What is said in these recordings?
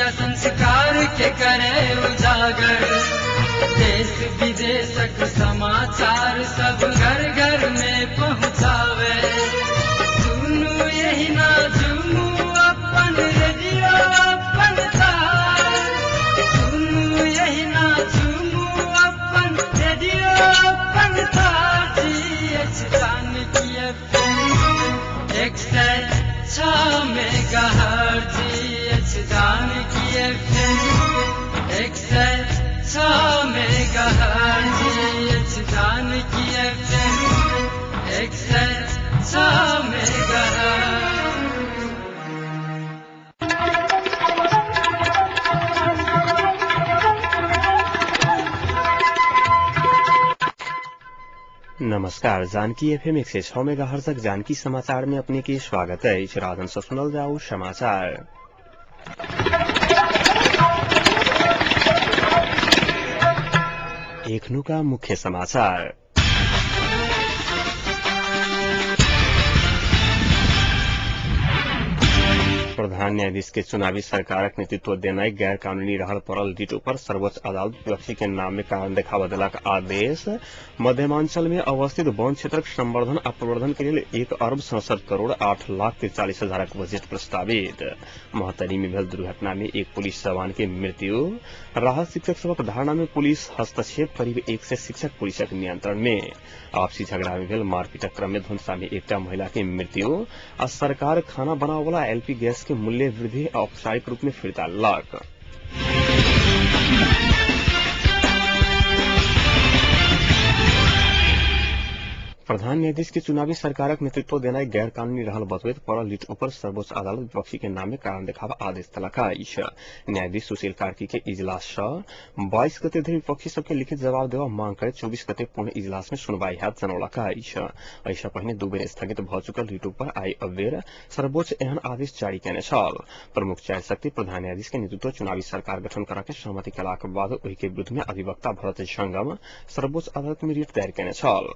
शिक्षा संस्कार के करे उजागर। देश विदेशक समाचार सब घर घर में पहुँचावे। सुनू यही ना झूमू अपन रेडियो अपन तार। सुनू यही ना झूमू अपन रेडियो अपन तार। Janaki FM 106 megahertz. Janaki FM 106 megahertz. Janaki FM 106 megahertz. नमस्कार, जानकी एफएम 106 मेगाहर्ट्ज़क जानकी समाचार में अपने के स्वागत अछि। राधन से सुनल जाऊ समाचार। एखनुका मुख्य समाचार। प्रधान न्यायाधीश के चुनावी सरकारक नेतृत्व देनाइ गैर कानूनी रहल पड़ल रिट पर सर्वोच्च अदालत विपक्षी के नाम में कारण देखाबऽ देलक आदेश। मध्यमांचल में अवस्थित वन क्षेत्रक संवर्धन आ प्रवर्धन के लेल 1,67,08,43,000 बजट प्रस्तावित। महोत्तरी में भेल दुर्घटना में एक पुलिस जवान के मृत्यु। राहत शिक्षक सबक धारणा में पुलिस हस्तक्षेप, करीब 100 शिक्षक पुलिसक नियंत्रण में। आपसी झगड़ा में भेल मारपीटक क्रम में धनुषा में एकटा महिला के मृत्यु। आ सरकार खाना बनावला एलपी गैस के मूल्य वृद्धि औपचारिक रूप में फिर्ता लक। प्रधान न्यायाधीश के चुनावी सरकारक नेतृत्व देनाइ गैर कानूनी रहल बतबैत पड़ल रिट ऊपर सर्वोच्च अदालत विपक्षी के नाम में कारण देखाब आदेश देलक अछि। न्यायाधीश सुशील कार्की के इजलास सँ 22 गते धरि विपक्षी सबके लिखित जवाब देबा मांग करैत 24 गते पूर्ण इजलास में सुनवाई हैत जनौलक अछि। एहिसँ पहिने 2 बेर स्थगित भऽ चुकल रिट ऊपर आइ अबेर सर्वोच्च एहन आदेश जारी केने छल। प्रमुख चारि शक्ति प्रधान न्यायाधीश के नेतृत्व चुनावी सरकार गठन करऽ के सहमति केलाक बाद ओहि के विरुद्ध में अधिवक्ता भरत संगम सर्वोच्च अदालत में रिट दायर केने छल।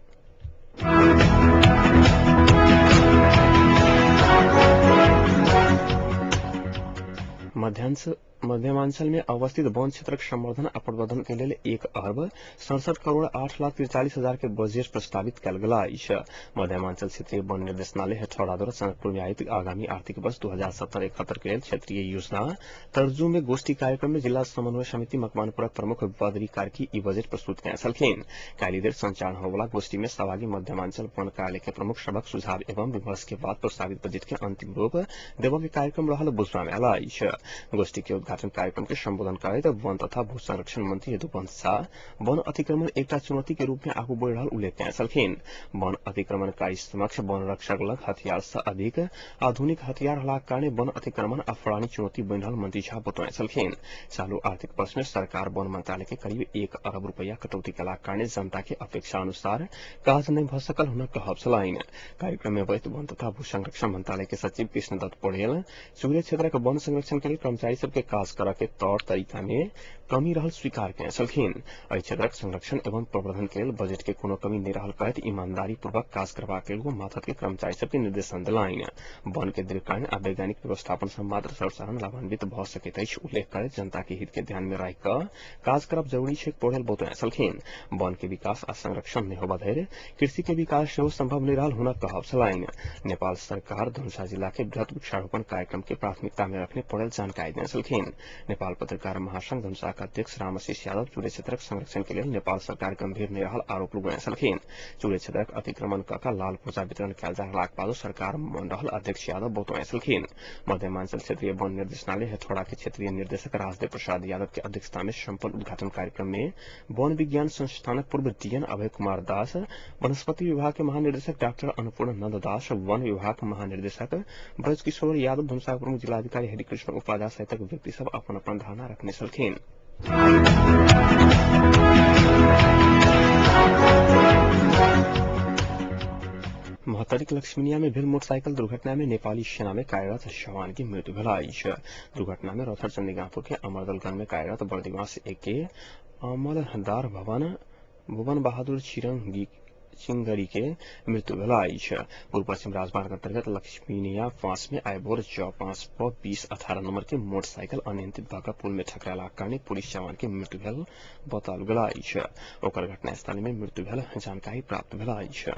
मध्यमांचल में अवस्थित वन क्षेत्रक संवर्धन आ प्रवर्धन के लेल 1,67,08,43,000 के बजट प्रस्तावित कयल गेल अछि। मध्यमांचल क्षेत्रीय वन निर्देशनालय हेठौड़ा जनकपुर में आयोजित आगामी आर्थिक वर्ष 2070-71 के लेल क्षेत्रीय योजना तरजू में गोष्ठी कार्यक्रम में जिला समन्वय समिति मकवानपुरक प्रमुख बद्री कार्की ई बजट प्रस्तुत कयने छलखिन। काल्हि देर संचालन होवला गोष्ठी में सहभागी मध्यमांचल वन कार्यालय के प्रमुख सबक सुझाव एवं विमर्श के बाद प्रस्तावित बजट के अंतिम रूप देबऽ के कार्यक्रम रहल बुझबा में आयल अछि। गोष्ठी के उद्घाटन कार्यक्रम के संबोधन करैत वन तथा भू संरक्षण मंत्री यदुवंश शाह वन अतिक्रमण एकटा चुनौती के रूप में आगू बढ़ि रहल उल्लेख कयने छलखिन। वन अतिक्रमणकारी समक्ष वन रक्षक लग हथियार सँ अधिक आधुनिक हथियार रहलाक कारणे वन अतिक्रमण आ फलानी चुनौती बनि रहल मंत्री झा बतौने छलखिन। चालू आर्थिक वर्ष में सरकार वन मंत्रालय के करीब 1 अरब रुपया कटौती केलाक कारणे जनता के अपेक्षा अनुसार काज नहि भऽ सकल हुनक कहब छलनि। कार्यक्रम में बैत वन तथा भू संरक्षण मंत्रालय के सचिव कृष्ण दत्त पौडेल चुरे क्षेत्रक वन संरक्षण के लेल कर्मचारी सबके काज करऽ के तौर तरीका में कमी रहल स्वीकार कयने छलखिन। एहि क्षेत्रक संरक्षण एवं प्रवर्धन के लेल बजट के कोनो कमी नहि रहल कहैत ईमानदारी पूर्वक काज करबाक लेल माथत के कर्मचारी सबके निर्देशन देलनि। वन के दीर्घकालीन आ वैज्ञानिक व्यवस्थापन सँ मात्र सर्वसाधारण लाभान्वित भऽ सकैत अछि उल्लेख करैत जनता के हित के ध्यान में राखि कऽ काज करब जरूरी छै पौडेल बतौने छलखिन। वन के विकास आ संरक्षण नहि होबऽ धरि कृषि के विकास सेहो संभव नहि रहल हुनक कहब छलनि। नेपाल सरकार धनुषा जिला के वृहत वृक्षारोपण कार्यक्रम के प्राथमिकता में रखने पौडेल जानकारी देने छलखिन। नेपाल पत्रकार महासंघ धनुषाक अध्यक्ष रामआशीष यादव चुरे क्षेत्रक संरक्षण के लेल नेपाल सरकार गंभीर नहि रहल आरोप लगौने छलखिन। चुरे क्षेत्रक अतिक्रमण कऽ कऽ लाल पूर्जा वितरण कयल जा रहलाक बादो सरकार मौन रहल अध्यक्ष यादव बतौने छलखिन। मध्यमांचल क्षेत्रीय वन निर्देशनालय हेठौड़ा के क्षेत्रीय निर्देशक राजदेव प्रसाद यादव के अध्यक्षता में सम्पन्न उद्घाटन कार्यक्रम में वन विज्ञान संस्थानक पूर्व डीएन अभय कुमार दास, वनस्पति विभाग के महानिदेशक डॉक्टर अन्नपूर्ण नंद दास, वन विभाग महानिदेशक ब्रजकिशोर यादव, धनुषा प्रमुख जिलाधिकारी हरिकृष्ण उपाध्याय सहितक व्यक्ति सब अपन अपन धारणा रखने छलखिन। महोत्तरीक लक्ष्मीनिया में भेल मोटरसाइकिल दुर्घटना में नेपाली सेना में कार्यरत जवान की मृत्यु भेल अछि। दुर्घटना में रौथर चंदीगापुर के अमरदलगंज में कार्यरत बर्दिवास एक के अमलदार भवन भुवन बहादुर चिरंगी चिंगरी के मृत्यु भेल अछि। पूर्व पश्चिम राजमार्ग अंतर्गत लक्ष्मीनिया 5 में आइ भोर 5 20 18 नंबर के मोटरसाइकिल अनियंत्रित भऽ पुल में ठकरालाक कारणे पुलिस जवान के मृत्यु भेल बताओल गेल अछि। ओकर घटनास्थल में मृत्यु भेल जानकारी प्राप्त भेल अछि।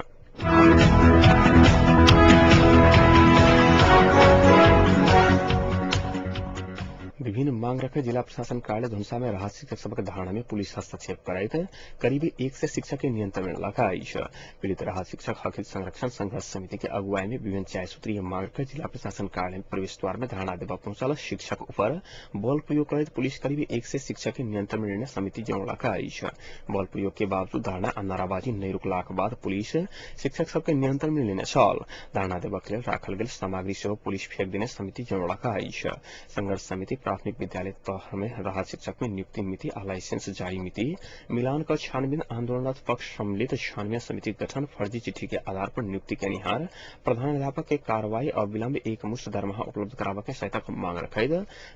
विभिन्न मांग रखे जिला प्रशासन कार्यालय धनुषा में राहत शिक्षक सबक धारणा में पुलिस हस्तक्षेप करैत करीब 100 शिक्षक के नियंत्रण में लगा अछि। पीड़ित राहत शिक्षक हक संरक्षण संघर्ष समिति के अगुवाई में विभिन्न 4 सूत्रीय मांग रखे जिला प्रशासन कार्यालय प्रवेश द्वार में धरना देवा पहुंचल शिक्षक ऊपर बल प्रयोग करैत पुलिस करीब 100 शिक्षक के नियंत्रण में लेने समिति जनौलक अछि। बल प्रयोग के बावजूद धरना आ नाराबाजी नहि रुकलाक बाद पुलिस शिक्षक सबके नियंत्रण में लेने छल। धरना देबक लेल राखल गेल सामग्री सेहो पुलिस फेंक देने समिति जनौलक अछि। संघर्ष समिति प्राथमिक विद्यालय तह में राहत शिक्षक में नियुक्ति मिति आ लाइसेंस जारी मिति मिलान क छानबीन, आंदोलनरत पक्ष सम्मिलित छानबीन समिति गठन, फर्जी चिट्ठी के आधार पर नियुक्ति केनिहार प्रधानाध्यापक के कार्रवाई, अविलंब एक मुश्त दरमाहा उपलब्ध कराबऽ के सहितक मांग रखैत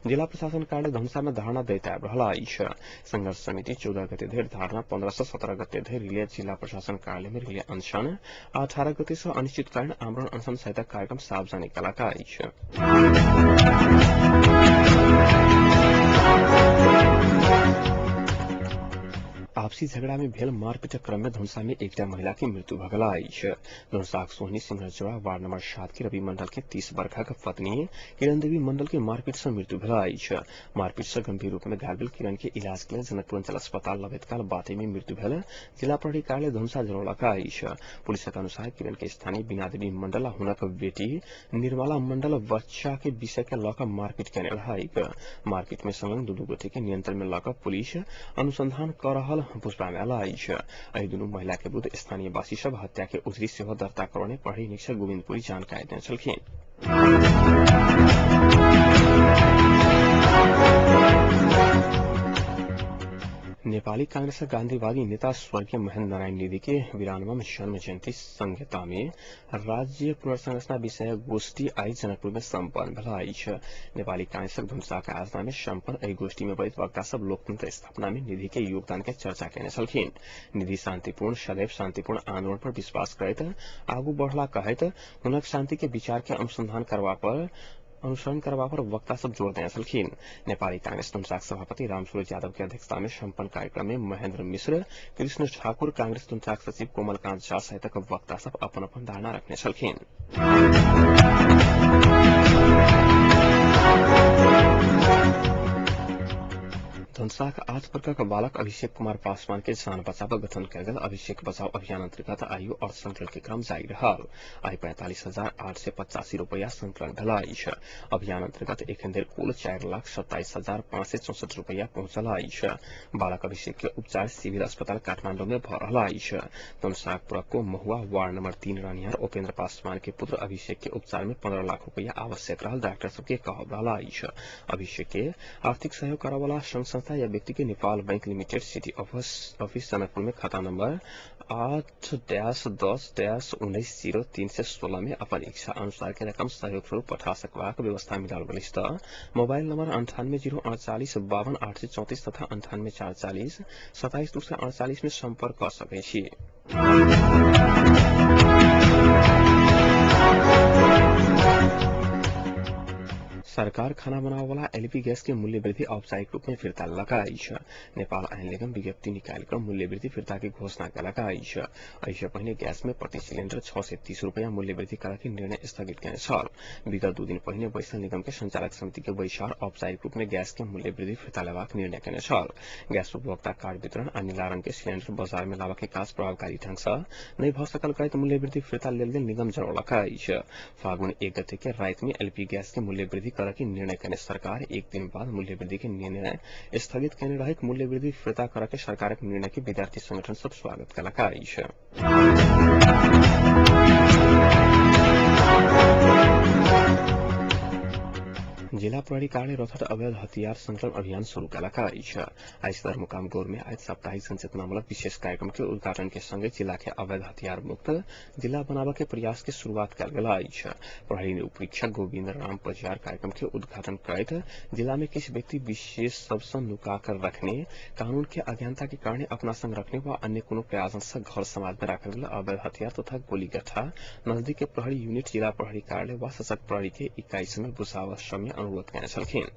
जिला प्रशासन कार्यालय धनुषा में धरना दैत आबि रहल अछि। संघर्ष समिति 14 गते धरि धरना, 15 से 17 गते धरि रिले जिला प्रशासन कार्यालय में रिले अनशन, 18 गते से अनिश्चितकालीन आमरण अनशन सहितक कार्यक्रम सार्वजनिक कयलक अछि। आपसी झगड़ा में भेल मारपीटक क्रम में धनुषा में एकटा महिला के मृत्यु भऽ गेल अछि। धनुषाक सोहनी सिंहचौड़ा वार्ड नंबर 7 के रवि मंडल के 30 वर्षक पत्नी किरण देवी मंडल के मारपीट से मृत्यु भेल अछि। मारपीट से गंभीर रूप में घायल भेल किरण के इलाज के लेल जनकपुर अंचल अस्पताल लबैत काल बाटे में मृत्यु भेल जिला प्रहरी कार्यालय धनुषा जनौलक अछि। पुलिसक अनुसार किरण के स्थानीय बिना देवी मंडल आ हुनक बेटी निर्मला मंडल बच्चा के विषय के लऽ कऽ मारपीट केने रहैक। मारपीट में संलग्न दुनू गोटे के नियंत्रण में लऽ कऽ पुलिस अनुसंधान कऽ रहल बुझबा में आयल अछि। एहि दुनू महिला के विरुद्ध स्थानीय वासी सब हत्या के उधरी सेहो दर्ता करौने प्रहरी निरीक्षक गोविन्दपुरी जानकारी देने छलखिन। नेपाली कांग्रेसक गांधीवादी नेता स्वर्गीय महेन्द्र नारायण निधि के 92वां जन्म जयंती संहिता में राज्य पुनर्संरचना विषय गोष्ठी आई जनकपुर में सम्पन्न भेल अछि। नेपाली कांग्रेसक धनुषाक आयोजना में सम्पन्न एहि गोष्ठी में बैठ वक्ता सब लोकतंत्र स्थापना में निधि के योगदान के चर्चा केने छलखिन। निधि शांतिपूर्ण सदैव शांतिपूर्ण आंदोलन पर विश्वास करैत आगू बढ़ला कहैत हुनक शांति के विचार के अनुसंधान करबा पर अनुसरण करबा पर वक्ता सब जोर देने छलखिन। नेपाली कांग्रेस धनुषाक सभापति रामसूरज यादव के अध्यक्षता में सम्पन्न कार्यक्रम में महेंद्र मिश्र, कृष्ण ठाकुर, कांग्रेस धनुषाक सचिव कोमलकांत झा सहितक वक्ता सब अपन अपन धारणा रखने छलखिन। धनुषाक 8 वर्गक बालक अभिषेक कुमार पासवान के जान बचाव गठन कयल गेल अभिषेक बचाव अभियान अंतर्गत आयु अर्थ संकलन के क्रम जारी रहल। आइ 45,885 रुपया संकलन भेल अछि। अभियान अंतर्गत एखन धरि कुल 4,27,564 रुपया पहुंचल अछि। बालक अभिषेक के उपचार सिविल अस्पताल काठमांडू में भऽ रहल अछि। धनुषाक पुरको महुआ वार्ड नंबर 3 रहनिहार उपेन्द्र पासवान के पुत्र अभिषेक के उपचार में 15 लाख रुपया आवश्यक रहल डॉक्टर सबके कहब रहल अछि। अभिषेक के आर्थिक सहयोग करऽ संघ संस्था या व्यक्ति के Nepal bank limited city office office Janakpur में खाता नंबर 8-10-10-19 0316 में अपन इच्छा अनुसार के रकम सहयोग स्वरूप पठा सकबाक व्यवस्था मिलाओल गेल अछि। तऽ मोबाइल नंबर 9804452834 तथा 9844027248 में संपर्क कऽ सकैत छी। सरकार खाना बनाबऽवाला एलपी गैस के मूल्य वृद्धि औपचारिक रूप में फिर्ता लेलक अछि। नेपाल ऐन निगम विज्ञप्ति निकालि कऽ मूल्य वृद्धि फिर्ता के घोषणा कयलक अछि। एहिसँ पहिने गैस में प्रति सिलेंडर 630 रुपया मूल्य वृद्धि करऽ के निर्णय स्थगित केने छल। विगत 2 दिन पहिने बैसल निगम के संचालक समिति के बैसार औपचारिक रूप में गैस के मूल्य वृद्धि फिर्ता लेबाक निर्णय केने छल। गैस उपभोक्ता कार्ड वितरण आ नीला रंग के सिलेंडर बाजार में लाबऽ के काज प्रभावकारी ढंग सँ नहि भऽ सकल कहैत मूल्य वृद्धि फिर्ता लेल गेल निगम जनौलक अछि। फागुन 1 गते के राति में एलपी गैस के मूल्य वृद्धि करऽ के निर्णय केने सरकार एक दिन बाद मूल्य वृद्धि के निर्णय स्थगित केने रहैत मूल्य वृद्धि फिर्ता करऽ के सरकारक निर्णय के विद्यार्थी संगठन सब स्वागत कयलक अछि। जिला प्रहरी कार्यालय रौतहट अवैध हथियार संकलन अभियान शुरू कयलक अछि। आइ सदरमुकाम गौर में आयोजित साप्ताहिक संचेतनामूलक विशेष कार्यक्रम के उद्घाटन के संगे जिला के अवैध हथियार मुक्त जिला बनाबय के प्रयास के शुरुआत कयल गेल अछि। प्रहरी उपरीक्षक गोविंद राम पजियार कार्यक्रम के उद्घाटन करैत जिला में किछु व्यक्ति विशेष सब सँ नुका कर रखने, कानून के अज्ञानता के कारणे अपना संग रखने वा अन्य कोनो प्रयास सँ घर समाज में राखल गेल अवैध हथियार तथा गोली गट्ठा नजदीक के प्रहरी यूनिट, जिला प्रहरी कार्यालय वा सशक्त प्रहरी के इकाई समय बुझाव समय अनुरोध कयने छलखिन।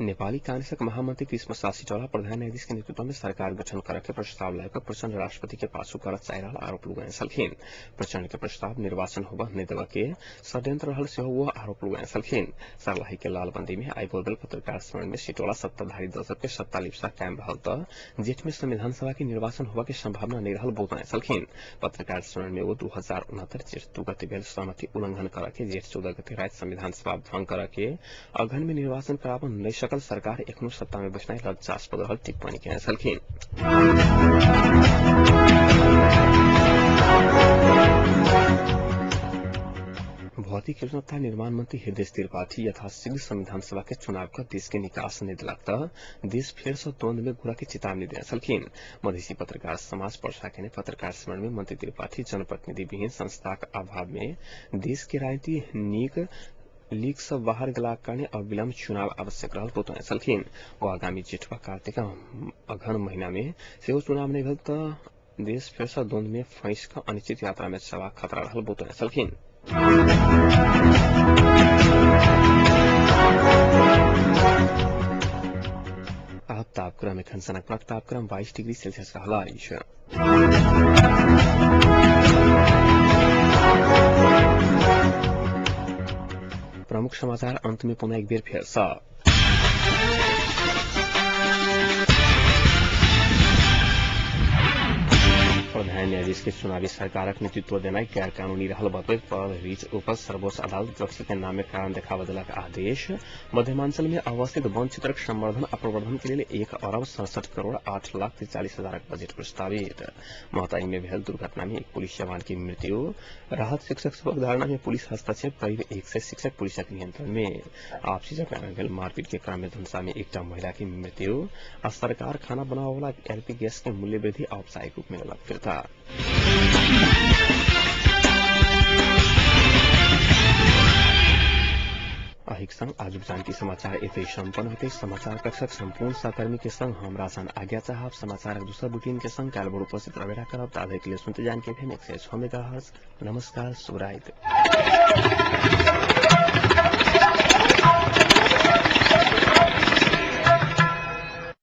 नेपाली कांग्रेसक महामंत्री कृष्ण सिटौला प्रधान न्यायाधीश के नेतृत्व में सरकार गठन करऽ के प्रस्ताव लाबि कऽ प्रचण्ड राष्ट्रपति के पाछू करऽ चाहि रहल आरोप लगौने छलखिन। प्रचण्ड के प्रस्ताव निर्वाचन होबऽ नहि देबऽ के षड्यंत्र रहल सेहो ओ आरोप लगौने छलखिन। सर्लाही के लालबंदी में आइ बोलबेल पत्रकार सम्मेलन में सिटौला सत्ताधारी दल सबके सत्ता लिप्सा कायम रहल तऽ जेठ में संविधान सभा के निर्वाचन होबऽ के संभावना नहि रहल बतौने छलखिन। पत्रकार सम्मेलन में ओ 2069 जेठ 2 गते भेल सहमति उल्लंघन करऽ के जेठ 14 गते राति संविधान सभा भंग करऽ के अगहन में निर्वाचन कराबऽ नहि सकल सरकार एखनो सत्ता में बैसनाइ लज्जास्पद रहल टिप्पणी कयने छलखिन। भौतिक योजना तथा निर्माण मंत्री हृदय त्रिपाठी यथाशीघ्र संविधान सभा के चुनाव क देश के निकास नहि देलक तऽ देश फेर सँ द्वंद्व में घुरऽ के चेतावनी देने छलखिन। मधेसी पत्रकार समाज पर्सा केने पत्रकार सम्मेलन में मंत्री त्रिपाठी जनप्रतिनिधि विहीन संस्थाक अभाव में देश के राजनीति नीक लीग सँ बाहर गेलाक कारणे अविलंब चुनाव आवश्यक रहल बतौने छलखिन। ओ आगामी जेठ वा कार्तिक अगहन महीना में सेहो चुनाव नहि भेल तऽ देश फेर सँ द्वंद्व में फँसि कऽ अनिश्चित यात्रा में चलबाक खतरा रहल बतौने छलखिन। आब तापक्रम। एखन सनकपुरक तापक्रम 22 डिग्री सेल्सियस रहल अछि। प्रमुख समाचार अंत में पुनः एक बेर फेर सँ। प्रधान न्यायाधीश के चुनावी सरकारक नेतृत्व देनाइ गैर कानूनी रहल बतबैत पड़ल रिट ऊपर सर्वोच्च अदालत विपक्ष के नाम में कारण देखाबऽ देलक आदेश। मध्यमांचल में अवस्थित वन क्षेत्रक संवर्धन आ प्रवर्धन के लेल 1 अरब 67 करोड़ 8 लाख 43 हजारक बजट प्रस्तावित। महताई में भेल दुर्घटना में एक पुलिस जवान की मृत्यु। राहत शिक्षक सबक धारणा में पुलिस हस्तक्षेप, करीब 100 शिक्षक पुलिसक नियंत्रण में। आपसी झगड़ा में भेल मारपीट के क्रम में धनुषा में एकटा महिला की मृत्यु। आ सरकार खाना बनावे वाला एलपी गैस के मूल्य वृद्धि औपचारिक रूप में लेलक फिर्ता। अहिक संग आजुक जानकी समाचार एतै सम्पन्न होते। समाचार कक्षक संपूर्ण सहकर्मी के संग हम राजन आज्ञा चाहब। समाचारक दूसरा बुलेटिन के संग काल्हि भोर उपस्थित रहबे करब। ताधरि के लिए सुनते जानकी एफएम 106 मेगाहर्ट्ज। नमस्कार, शुभ राति।